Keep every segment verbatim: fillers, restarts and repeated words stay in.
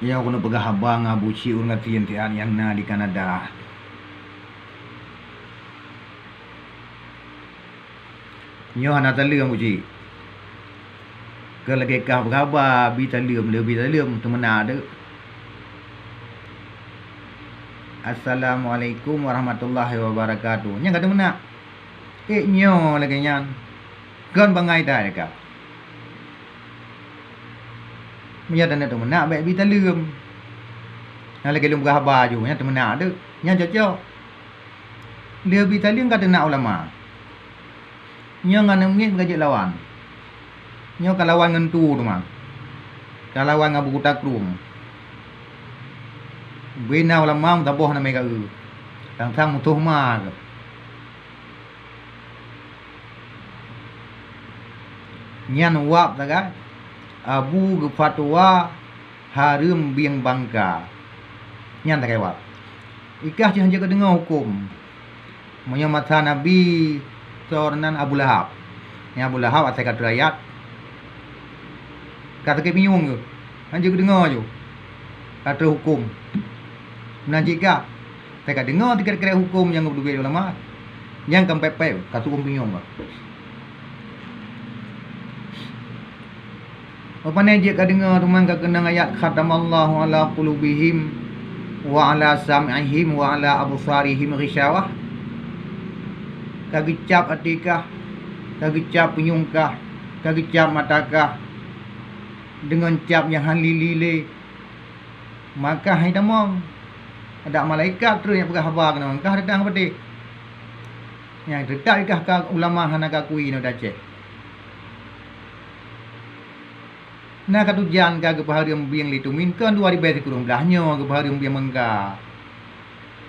Nyoe keuneuk peugah haba ngon Abu Chik ureuëng gasien siat nyang na di Kanada. Nyoe hana taleuem Abu Chik. Keu lagée kah peugah haba bi taleuem, le bi taleuem teumeunak teuk. Assalamualaikum warahmatullahi wabarakatuh. Nyang ka teumeunak. Ék nyoe lagée nyan. Kon bangai that ka. Meunyoe taneuk teumeunak bék bi taleuem. Nyang lagée lôn peugah haba ju, nyan teumeunak teuk. Nyan cocok. Le bi taleuem ka teunak ulama. Nyoe ngon aneuk miet ka jeuet lawan. Nyoe ka lawan ngon tu teuma. Ka lawan ngon buku takrueng. Bina ulama meusaboh namé ka eu. Sang-sang musoh ma keuh. Nyan wab sagai Abu geufatwa hareuem bieng bangka. Nyan sagai wab. Ikah cit hanjeuet kadeungoe huköm. Meunyoe masa Nabi, soe nan Abu Lahab. Nyan Abu Lahab asai ka treuk ayat. Ka sakét pinyueng geuh. Hanjeuet kadeungoe ju. Ka treuk huköm. Meunan cit kah. Asai kadeungoe tiket-tiket huköm nyang geupeuduek ulama. Nyang ka pép-pép ka tu'uem pinyueng bah. Bak pane jeuet kadeungoe teuma ka keunong ayat, "Khatamallahu ala qulubihim wa ala sam'ihim wa ala absarihim ghishawah." Ka geucab até kah, ka geucab pinyueng kah, ka geucab mata kah deungon cab nyang hán lili lé. Maka hai tamong, adak malaikat treuk nyang peugah haba keunoe, kah datang patéh. Nyang teutab kah ka ulama hana ka akui nyoe di Aceh. Na ka tujan ka geupeuhareuem bieng lé tumin, kon dua ribèe sikureueng blah nyoe geupeuhareuem bieng bangka.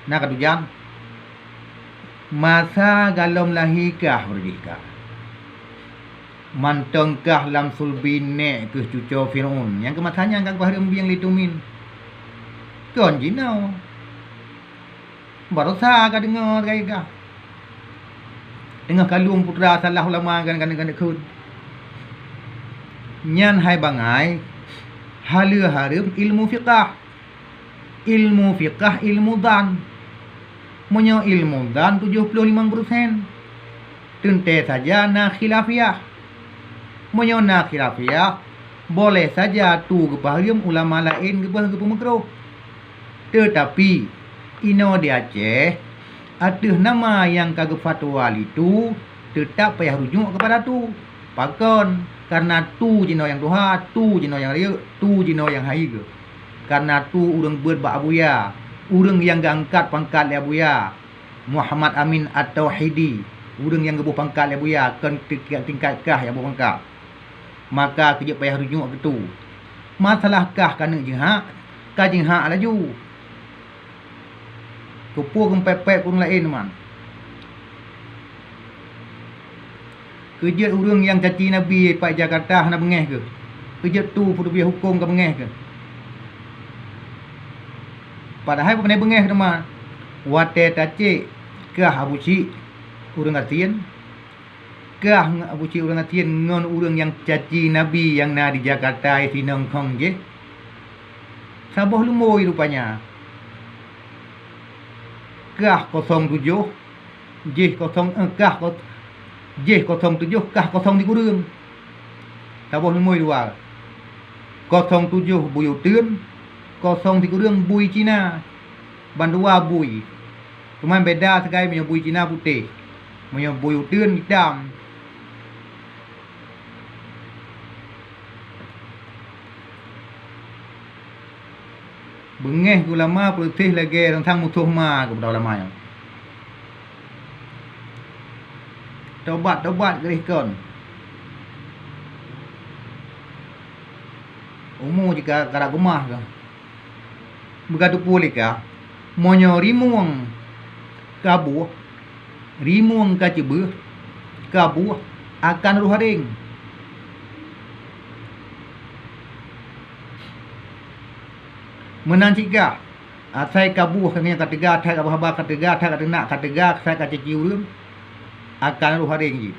Na ka tujan. Masa galom lahé kah beurjih kah. Mantong kah lam sulbi nèk keuh cucoe Fir'aun, nyang keu masa nyan ka geupeuhareuem bieng lé tumin. Kon jinoe. Baroesa ka deungoe keu kah. Teungoh kalon putra salah ulama kan, kan, kan kheun. Nyan hai bangai, haleue hareuem ilmu fiqah. Ilmu fiqah, ilmu dhan. Meunyoe ilmu dhan tujoh ploh limong peurusen, teuntée saja na khilafiah. Meunyoe na khilafiah, boleh saja tu geupeuhareuem, ulama laén geubeuh geupeumeukruh. Teutapi, inoe di Aceh, ateueh nama nyang ka geufatwa lé tu, teutab payah rujuk keupada tu. Pakon? Kareuna tu jinoe nyang tuha, tu jinoe nyang rayeuk, tu jinoe nyang hai geuh. Kareuna tu ureuëng beuet bak Abuya, ureuëng nyang geuangkat pangkat lé Abuya Muhammad Amin At-Tauhidi, ureuëng nyang geuboh pangkat lé Abuya, kon tingkat, tingkat kah nyang boh pangkat. Maka keu jeuet payah rujuk keu tu. Masalah kah keuneuk jihak, ka jihak laju. Keupeue keumpék-pék ureuëng laén man? Keu jeuet ureuëng nyang caci Nabi pat Jakarta hana beungéh keuh? Keu jeuet tu peuteubiet huköm ka beungéh keuh? Padahai peue beungéh teuma watée tacék kah Abu Chik ureuëng gasien, kah ngon Abu Chik ureuëng gasien ngon ureuëng nyang caci Nabi nyang na di Jakarta sinong khong jih. Saboh lumbôi rupanya. Kah kosong tujoh, jih kosong, eh, kah kos-, jih kosong tujoh, kah kosong sikureueng. Saboh lumbôi dua. Kosong tujoh bui uteuen, kosong sikureueng bui Cina. Bandua bui. Teuma beda sagai meunyoe bui Cina putéh. Meunyoe bui uteuen itam. Beungéh keu ulama peureuseh lagée reuntang musoh ma keupada ulama nyoe. Tobat-tobat geuréh kon. Umu jih ka karab geumah keuh. Beugatu pue lé ka, meunyoe rimueng ka boh, rimueng ka ceubeueh, ka boh akan roh hareng. Meunan cit kah, asai ka boh ka ngieng ka teuga, that ka haba ka teuga, that ka teunak ka teuga, asai ka caci ureuëng, akan roh hareng jih.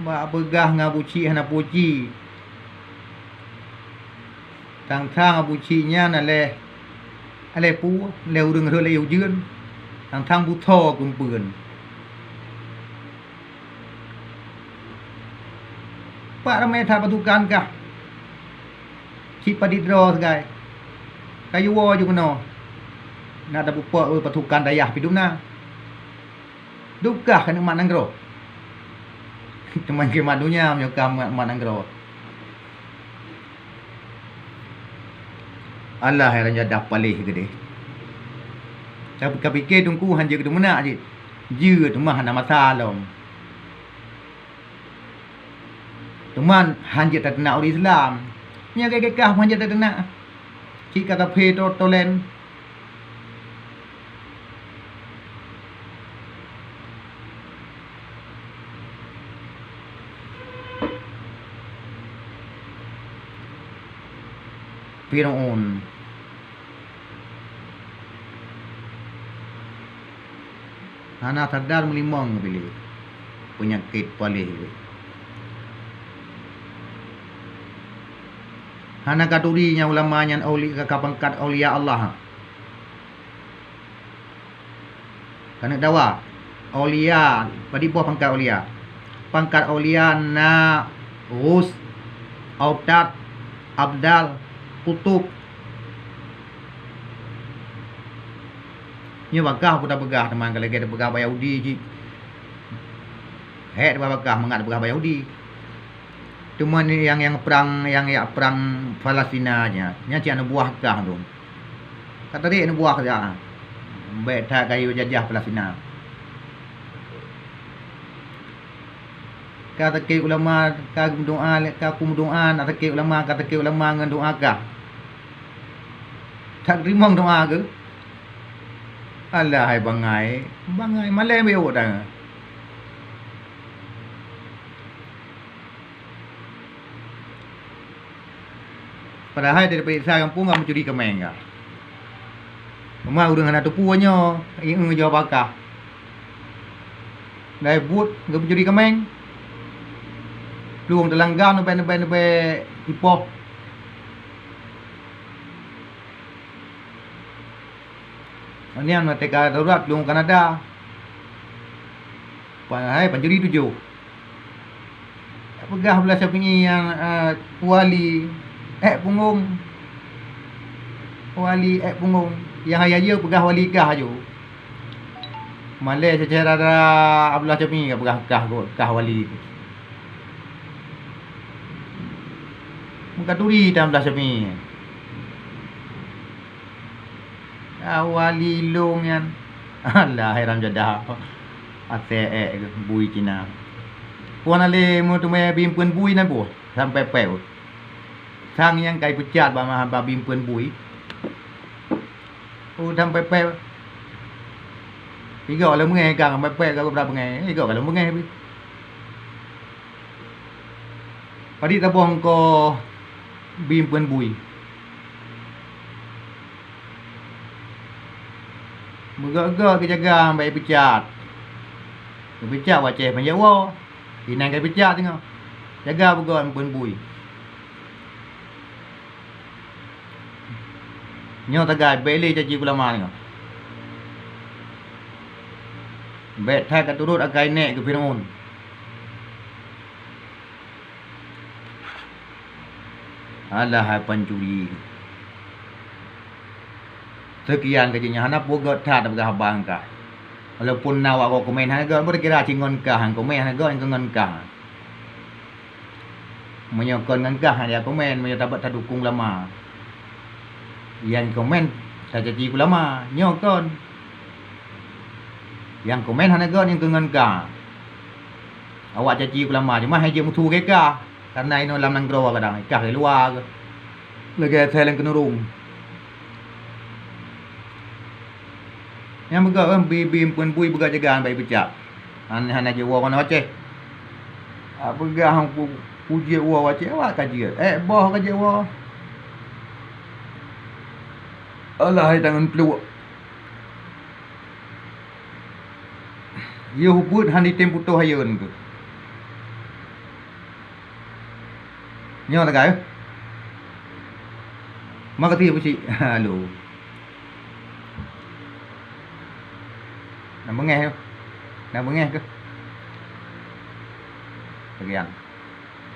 Bak peugah ngon Abu Chik hana puji. Sang-sang Abu Chik nyan aléh, aléh peue, aléh ureuëng rhot lé ujeuen, sang-sang butho geumpeuen. Pak ramé that pasukan kah, cit padit droe sagai, kayue woe ju keunoe, na tapeupuak pasukan dayah pih dum na. Dum kah keuneuk mat nanggroe. Teuma keu mat donya meunyoe kah mat, mat nanggroe. Alah, hai raja dah paléh keudeh. Ka, ka pike Teungku han jeuet keu teumeunak jih. Jeuet teuma hana masa lom. Teuma han jeuet tateunak ureuëng Islam. Nyan keu kah han jeuet tateunak. Cit ka taphé to-, tolen. Firaun hana sadar meulimong piléh peunyakét paléh. Hana katuri nyang ulama nyan auli-, ka pangkat aulia Allah. Keuneuk dawa, aulia, padub boh pangkat aulia. Pangkat aulia na Ghaus, Autad, Abdal, Kutub. Nyoe bak kah peue tapeugah teuma, ka lagée tapeugah bak Yahudi cit. Hék teuma bak kah mangat tapeugah bak Yahudi. Teuma nyang, nyang prang, nyang jak prang Palestina nyan, nyan cit aneuk buah kah tu. Ka teurik aneuk buah kah. Bék that kayue jajah Palestina. Ka sakét ulama, ka meudoá, ka kumeudoá, na sakét ulama, ka sakét ulama ngon doá kah. That teurimong doá keuh. Alah hai bangai, bangai malée meuwot tangai. Padahai dari peuriksa gampông ka meucuri keuméng ka. Teuma ureuëng hana teupeue nyoe, ié-ié jaweueb bak kah. Dai buet geupeucuri keuméng. Plueng teulanggam neubée-neubée-neubée ipoh. Nyan teuka darurat plueng Kanada. Padahai pancuri tujoh. Peugah Abdullah Syafi'i nyang, eh, wali ék punggong. Wali ék punggong. Nyang haya jeuet peugah wali kah aju. Malée syedara Abdullah Syafi'i ka peugah kah, kah wali. Meuka turi tan Abdullah Syafi'i. Ah, wali lôn nyan. Alah, hai ram jadah. Asée ék bui Cina. Wan ale meuteumé bimpeuen bui nan boh, sampai péu. Sang nyang kai peucat bak ma-, bak bimpeuen bui. Oh, sampai péu. Tiga lom beungéh kang, sampai péu ka beurap beungéh. Tiga ka lom beungéh pih. Padit saboh engko bimpeuen bui. Beugöt-göt geujaga bak ipeucat. Geupeucat wacée panjak woe. Inan ka ipeucat teungoh. Jaga beugöt bimpeuen bui. Nyoe sagai bék lé caci ulama teungoh. Bék that ka turot akai nék keu Firaun. Alah hai pancuri. Seukian keu jih nyan hana peue göt that tapeugah haba ngon kah. Walaupun na awak gob komen hana göt, beukira cit ngon kah, komen hana göt nyang keu ngon kah. Meunyoe kon ngon kah hana komen, meunyoe tabeuet tadukong ulama. Nyang komen tacaci ulama, nyoe kon. Nyang komen hana göt nyang keu ngon kah. Awak caci ulama cuma hai jeuet meusu keu kah. Karena inoe lam nanggroe kadang, ikah lé luwa keuh. Lagée asai lam keunurung. Nyang beugöt kan bi-, bimpeuen bui beugöt jaga bak ipeucat. Han-, hana jiwoe manoe Aceh. Apeugah ku, ku jiwoe Aceh, awak ka jeuet. Ék boh ka jiwoe. Alah hai tangan pluek. Yoh buet han jitem putôh ayeuen keuh. Nyoe tagai. Ma keuti peucik. Halo. Na beungéh tu. Na beungéh ke? Bagian.